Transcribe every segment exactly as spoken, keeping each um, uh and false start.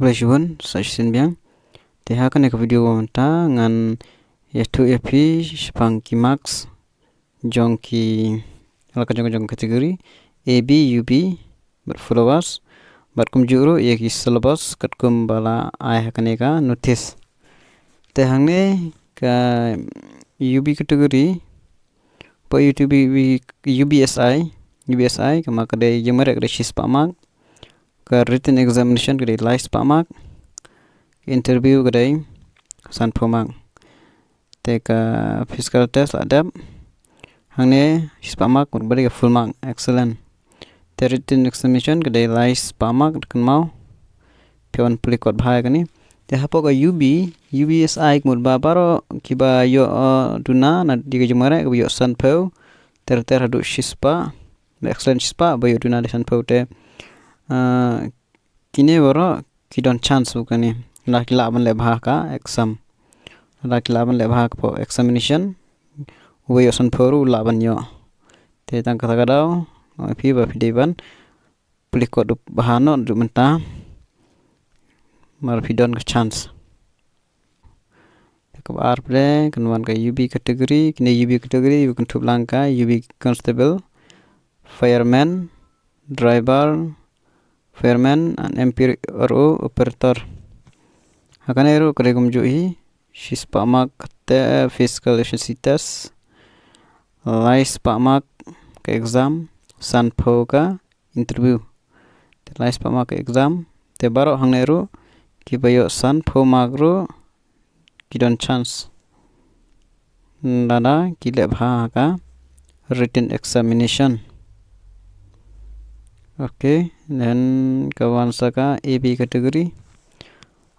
Khublei shibun sa shisien biang. Te ha kane ka video mynta ngan ïathuh ïa phi shaphang ki marks jong ki, la ka jong jong category A B, U B bad followers, bad kumjuh ruh ïa ki syllabus katkum ba la ai ha kane ka notice. Te hangne ka U B category, pa U B, U B S I, U B S I kama ka dei jingmareh ka dei shispah mark, ka written examination ka dei laispah mark, ka interview ka dei sanphew mark. Te ka physical test la dep, hangne shispah mark mut ba dei ka full mark, excellent. Te written examination ka dei laispah mark, kynmaw. Phi wan pule kot bha ïa kane. Te hapoh ka U B, U B S I ka mut ba baroh kiba ïoh, uh, duna na dei ka jingmareh kiba ïoh sanphew, ter ter haduh shispah, ba excellent shispah, ba ïoh duna dei sanphew te. Uh, kine baroh ki don chance u kane. La ki lah ban leh bha ka exam. La ki lah ban leh bha ka examination. Uba ïoh sanphew ruh u lah ban ïoh. Te tang kata ka daw, ong ïa phi ba phi dei ban pule kot bha noh naduh mynta. Namar phi don ka chance. Te kaba ar pat kan wan ka U B category, kine U B category, U B kynthup lang ka U B constable, fireman, driver, fireman, and M P R O operator. Ha kane ruh ka dei kumjuh hi, shispah mark te physical efficiency test, laispah mark ka exam, sanphew ka interview. Te laispah mark ka exam, te baroh hangne ruh kiba ïoh sanphew mark ruh ki don chance. Lada ki leh bha ha ka written examination. Okay, then ka wan sa ka A B category.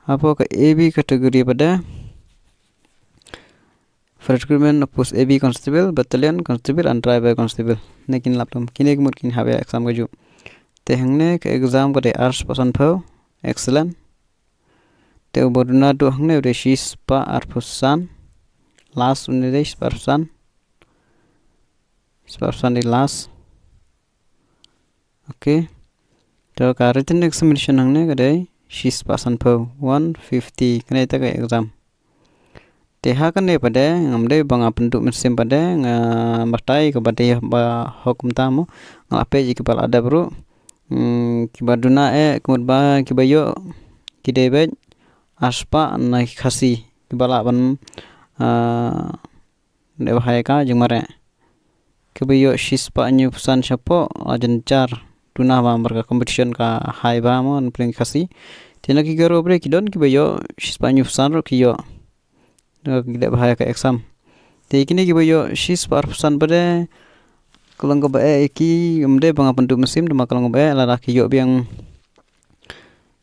Hapoh ka A B category pat de, for recruitment of post A B constable, battalion constable and driver constable. Ne kin lap lum. Kine ki mut kin hap ïa exam kajuh. Te hangne ka exam ka dei arspah sanphew. Excellent. Te uba duna duh hangne u dei shispah arphew san. Last u dei shispah arphew san. Shispah arphew san dei last. Okay. Te ka written examination hangne ka dei shispah sanphew, one fifty. Kane te ka exam. Te ha kane pat de, ngam dei ba nga pynduh mynsiem pat de, nga batai kaba dei ba hok kumta mo, nga la peit ïa kiba la dep ruh. Hmm, kiba duna eh, ka mut ba kiba ïoh ki dei beit arspah na ki Khasi, kiba lah ban, ah, leh bha ïa ka jingmareh. Kiba ïoh shispah hynñiewphew san shapoh, ah, jynjar duna ba namar ka competition ka high ba mo, na pdeng ki Khasi. Te na ki Garo pat de ki don kiba ïoh shispah hynñiewphew san ruh ki ïoh. Ki leh bha ïa ka exam. Te kine kiba ïoh shispah arphew san pat de, ka long kaba eh ïa ki, ym dei ba nga pynduh mynsiem, tangba ka long kaba eh, lada ki ïoh biang,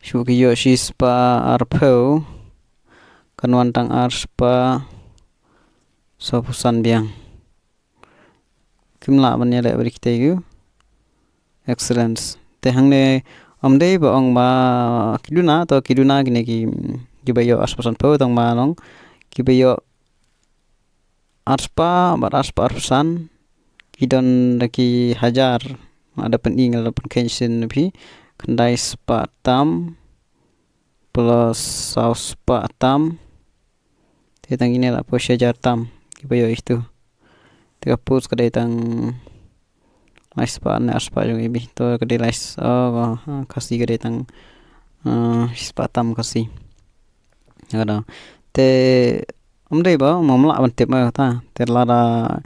shu ki ïoh shispah arphew, kan wan tang arspah sawphew san biang. Kim lah ban ïaleh bad kitei ki excellence. Te hangne ym dei ba ong ba ki duna, to ki duna kine ki, kiba ïoh arspah sanphew, tangba long kiba ïoh arspah bad arspah arphew san, ki don da ki hajar. Nga da pyni, nga da pynkheiñ shisien na phi, khyndai spah tam plus saw spah tam. Te tang kine la phew shi hajar tam kiba ïoh ïa kito. Te ka post ka dei tang lai spah ne ar spah jong A B. To ka dei lai s-, oh, ha, Khasi ka dei tang, eh, shi spah tam Khasi. Ka dei. Te ym dei ba, ym lah ban tip ma kata. Te lada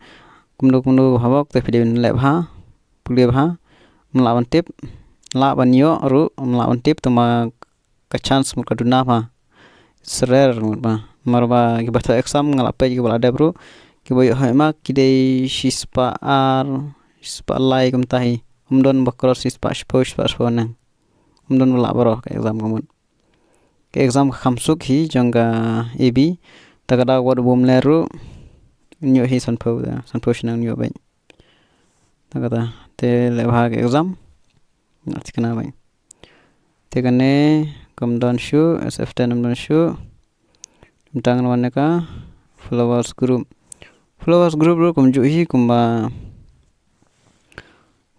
kumno kumno ha bok te phi dei ban leh bha, pule bha, ym lah ban tip, lah ban ïoh ruh, ym lah ban tip, tangba ka chance mut ka duna bha. Srer mut ba. Namar ba kiba thoh exam nga la peit kiba la dep ruh, kiba ïoh hoi mark ki dei shi spah ar, shi spah lai kumta hi. Ym don ba cross shi spah shiphew, shi spah shiphew nang. Ym don ba lah baroh ka exam ka mut. Ka exam ka kham suk hi jong ka A B. Ta ka daw wat u bym leh ruh, un ïoh hi sanphew da, sanphew shi nang un ïoh beit. Ta kata, te leh bha ka exam. Nga thikna beit. Te kane kam don shuh, S F ten kam don shuh. Mynta ngan wan ïa ka followers group. Followers group ruh kumjuh hi kumba,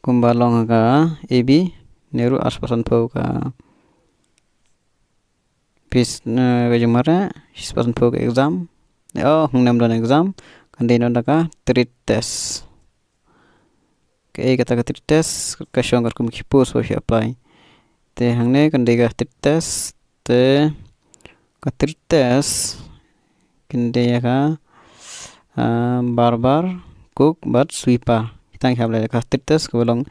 kumba long ka A B, ne ruh ar spah sanphew ka Pis, eh, ka jingmareh, shispah sanphew ka exam. Oh, hangne ym don exam. Kan dei noh da ka trade test. Kaei kata ka trade test, ka shong katkum ki post ba phi apply. Te hangne kan dei ka trade test, te ka trade test kan dei ïa ka, ah, barber, cook bad sweeper. Kita ngi hap leh ka trade test kaba long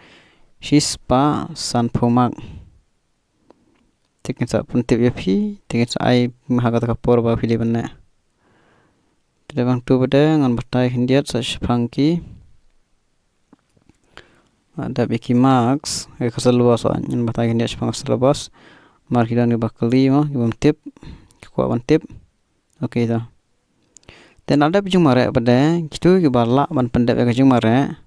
shispah sanphew mark. Te kin sa pyntip ïa phi, te kin sa ai ha kata ka por ba phi dei ban leh. Te dei bang tu ba dei ngan batai khyndiat sa shaphang ki. Ah, dap ïa ki marks, ïa ka syllabus, ah, ngan batai khyndiat shaphang ka syllabus. Mar ki don kiba kylli mo, ki bym tip, ki kwah ban tip. Okay to. Te na dep jingmareh ba dei, kitu kiba lah ban pyndep ïa ka jingmareh.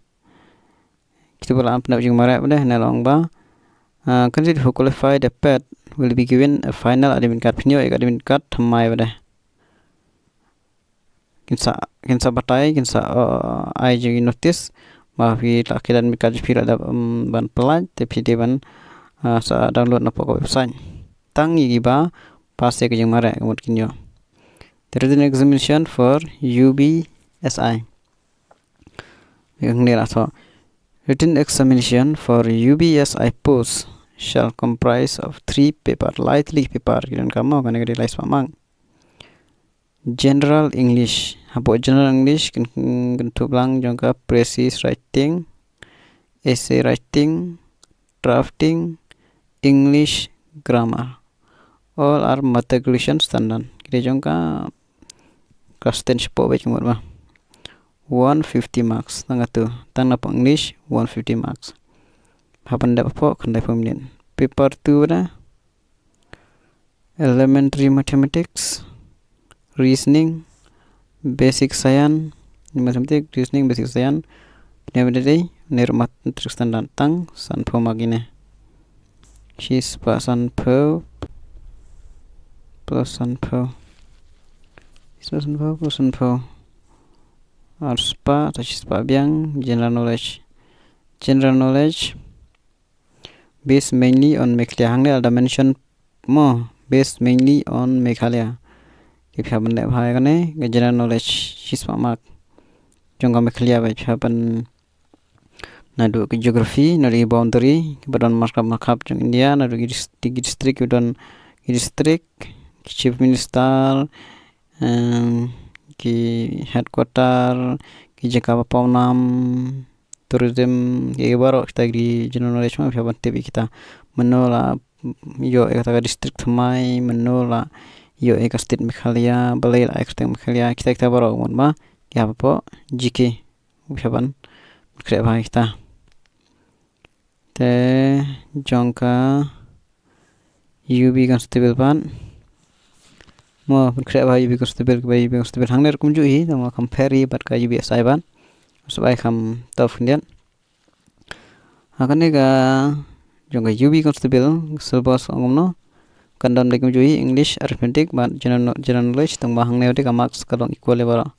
Kitu ba lah ban pyndep jingmareh ba dei, ne long ba. Ah, candidate who qualify the path will be given a final admit card. Phin ïoh ïa ka admit card thymmai ba dei. Kin sa, kin sa batai, kin sa, uh, ai jingnotice ba phi la, ki admit card jong phi la dep, um, ban pyllait, te phi dei ban, uh, sa download na poh ka website. Tang ïa kiba pass ïa ka jingmareh ka mut kin ïoh. The written examination for U B S I. Ïa hangne la thoh. Written examination for U B S I post shall comprise of three paper. Lai tylli ki paper ki donkam mo, kane ka dei lai spah mark. General English. Hapoh General English kan, kan kynthup lang jong ka phrase writing, essay writing, drafting, English grammar. All are matriculation standard. Ki dei jong ka class ten shapoh beit ka mut ba. One fifty marks. Tang katu. Tang na poh English, one fifty marks. Hap ban dep hapoh khyndai phew minit. Paper two ba dei elementary mathematics, reasoning, basic science, mathematics, reasoning, basic science. Kine ba dei, ne ruh mathematics standard, tang sanphew mark ine. Shispah sanphew plus sanphew. Shispah sanphew plus sanphew. Arspah, ta shispah biang, general knowledge. General knowledge, based mainly on Meghalaya. Hangne la da mention mo, based mainly on Meghalaya. Ki phi hap ban leh bha ïa kane, ka general knowledge, shispah mark. Jong ka Meghalaya ba phi hap ban naduh ka geography, naduh ki boundary, kiba don markhap markhap jong India, naduh ki dis-, ki district, kiba don ki district, ki chief minister, em, ki headquarter, ki jaka ba pawnam, tourism, ïa ki baroh kita ki general knowledge ma phi hap ban tip ïa kita. Mano la ïoh ïa kata ka district thymmai, mano la ïoh ïa ka state Meghalaya, balei la ai kyrteng Meghalaya, kita kita baroh ka mut ba ki hap hapoh G K. Phi hap ban khreh bha ïa kita. Te jong ka U B Constable pat. Mo, pynkhreh bha U B Constable, kaba U B Constable hangne ruh kumjuh hi, tang ba compare hi bad ka U B S I pat. Shu ai kham tough khyndiat. Ha kane ka jong ka U B Constable, syllabus ong kumno. Kan don beit kumjuh hi, English, arithmetic bad general, general knowledge, tang ba hangne dei ka marks ka long equal ïa baroh.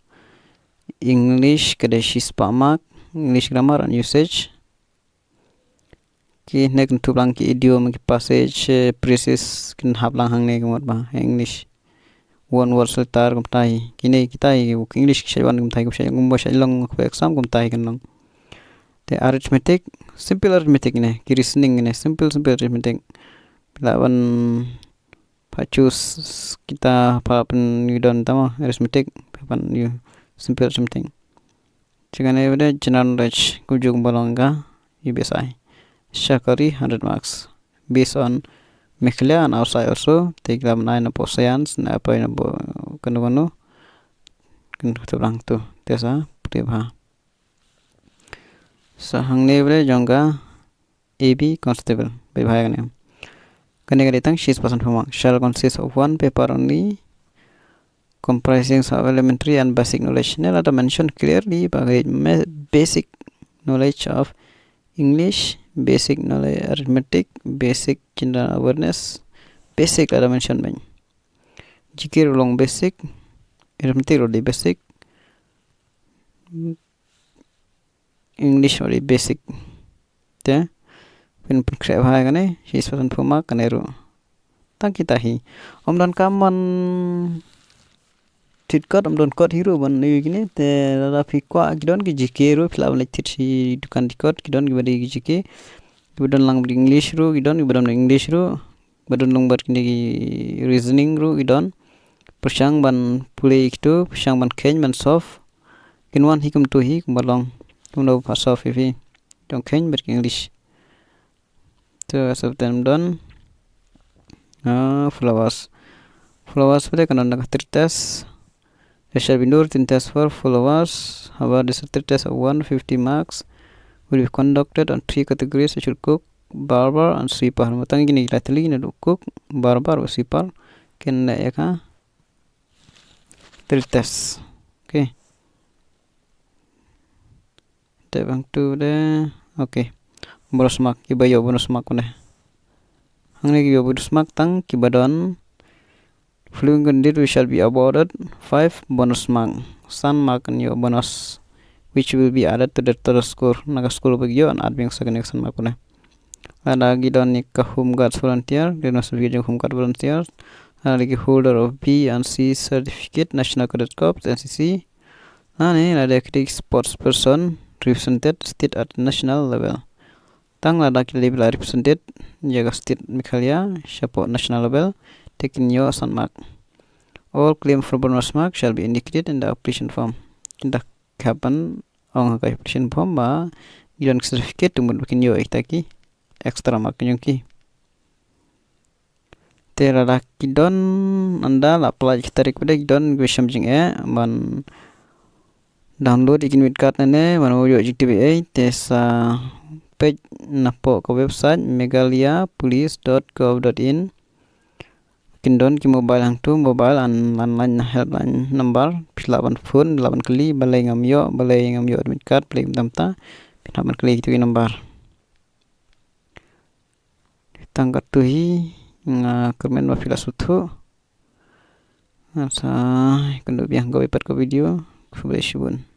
English ka dei shispah mark, English grammar and usage. Ki ne kynthup lang ki idiom, ki passage, eh, phrases, kin hap lang hangne ka mut ba, English. One word letter kumta hi. Kine kita hi, English ki shait wan kumta hi, kumba shait long, kumba shait long, kumba exam kumta hi kan long. Te arithmetic, simple arithmetic ne, ki reasoning ne, simple, simple arithmetic. Phi lah ban pha choose kita pha pynïoh don tang mo, arithmetic, pha pynïoh simple arithmetic. Te kane ba dei general knowledge, kumjuh kumba long ka U B S I. Shakari hundred marks. Based on Meghalaya and outside also, te ki lah ban ai na poh science, na poh, na poh kano kano. Kan kata blang tu, te sa pyrshah bha. Sa hangne ba dei jong ka A B Constable, beit bha ïa kane. Kane ka dei tang shispah sanphew mark. Shall consist of one paper only, comprising of elementary and basic knowledge. Ne la da mention clearly ba ka dei me-, basic knowledge of English, basic knowledge arithmetic, basic general awareness, basic la da mention beit. G K ruh long basic, arithmetic ruh dei basic. English only basic. Te phin pynkhreh bha ïa kane, shispah sanphew mark kane ruh. Tang kita hi. Ym don kam ban thied kot, ym don kot hi ruh ban ïoh kine, te lada phi kwah ki don ki G K ruh, phi lah ban leit thied shi dukan thied kot, ki don kiba dei ki G K. Kiba don lang bad English ruh, ki don kiba don English ruh. Ba don lang bad kine ki reasoning ruh ki don. Pyrshang ban pule ïa kitu, pyrshang ban kheiñ ban solve. Kin wan hi kumtu hi kumba long. Kumno ba solve ïa phi. Jong kheiñ bad ki English. To, sa bteng don. Ah, followers. Followers bad kan don ka three test. There shall be no written test for followers. However, this three test of one fifty marks will be conducted on three categories, which will cook, barber and sweeper. Matang kine ki la tylli, kine dei cook, barber bad sweeper. Kin leh ïa ka three test. Okay. Te bang tu de. Okay. Bonus mark, kiba ïoh bonus mark ne. Hangne ki ïoh bonus mark tang kiba don. Following candidate we shall be awarded five bonus mark. San mark kin ïoh bonus, which will be added to the total score. Na ka score ba ki ïoh, add biang sa kane ka san mark ne. Lada ki don ïa ka Home Guards volunteer, ki don certificate jong Home Guard volunteer. Lada ki holder of B and C certificate, National Cadet Corps, N C C. Lane lada ki dei sports person represented state at national level. Tang lada ki la dep represented ïa ka state Meghalaya shapoh national level, te kin ïoh san mark. All claim for bonus mark shall be indicated in the application form. Ynda ki hap ban ong ha ka application form ba ki don certificate, te mut ba kin ïoh ïa kita ki extra mark jong ki. Te lada ki don, ynda la pynlait ki tarik ba dei, ki don kiba shem jingeh ban download ïa ki admit card ne ne, ban ïoh jingtip ei ei, te sa peit napoh ka website meghalaya police dot gov dot in. Kin don ki mobile hangtu, mobile and landline, helpline number. Phi lah ban phone, lah ban kylli, balei ngam ïoh, balei ngam ïoh admit card, balei kumta kumta. Phi lah ban kylli kitu ki number. Tang katto hi, nga kyrmen ba phi la sngewthuh. Ngan sa ïakynduh biang ha kawei pat ka video. Khublei shibun.